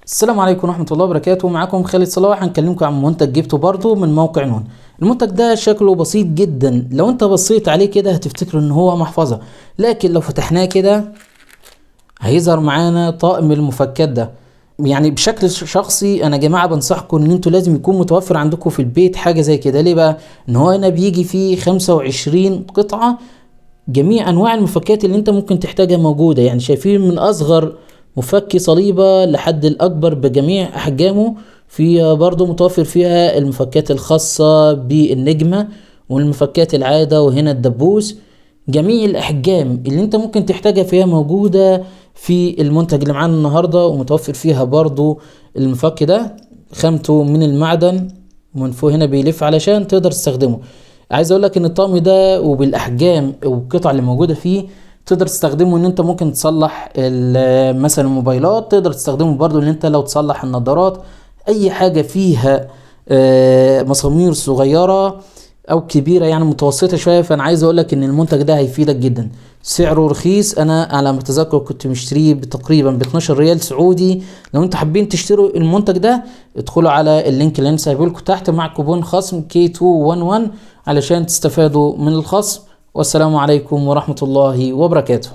السلام عليكم ورحمة الله وبركاته. معاكم خالد صلاح. هنكلمكم عن منتج جبته برضو من موقع نون. المنتج ده شكله بسيط جدا، لو انت بصيت عليه كده هتفتكر ان هو محفظة، لكن لو فتحناه كده هيظهر معانا طقم المفكات ده. يعني بشكل شخصي انا يا جماعة بنصحكم ان انتوا لازم يكون متوفر عندكم في البيت حاجة زي كده. ليه بقى؟ ان هو هنا بيجي فيه 25 قطعة، جميع انواع المفكات اللي انت ممكن تحتاجها موجودة. يعني شايفين من اصغر مفك صليبة لحد الاكبر بجميع احجامه. فيها برضو متوفر فيها المفكات الخاصة بالنجمة والمفكات العادة، وهنا الدبوس. جميع الاحجام اللي انت ممكن تحتاجها فيها موجودة في المنتج اللي معانا النهاردة، ومتوفر فيها برضو المفك ده، خامته من المعدن ومن فوق هنا بيلف علشان تقدر تستخدمه. عايز اقول لك ان الطقم ده وبالاحجام والقطع اللي موجودة فيه تقدر تستخدمه ان انت ممكن تصلح مثلا الموبايلات، تقدر تستخدمه برضو ان انت لو تصلح النظارات، اي حاجة فيها مسامير صغيرة او كبيرة، يعني متوسطة شوية. فانا عايز اقول لك ان المنتج ده هيفيدك جدا. سعره رخيص، انا على ما اتذكر كنت مشتريه تقريبا ب 12 ريال سعودي. لو انتوا حابين تشتروا المنتج ده ادخلوا على ال link اللي انا سايبه لكم تحت مع كوبون خصم K211 علشان تستفادوا من الخصم. والسلام عليكم ورحمة الله وبركاته.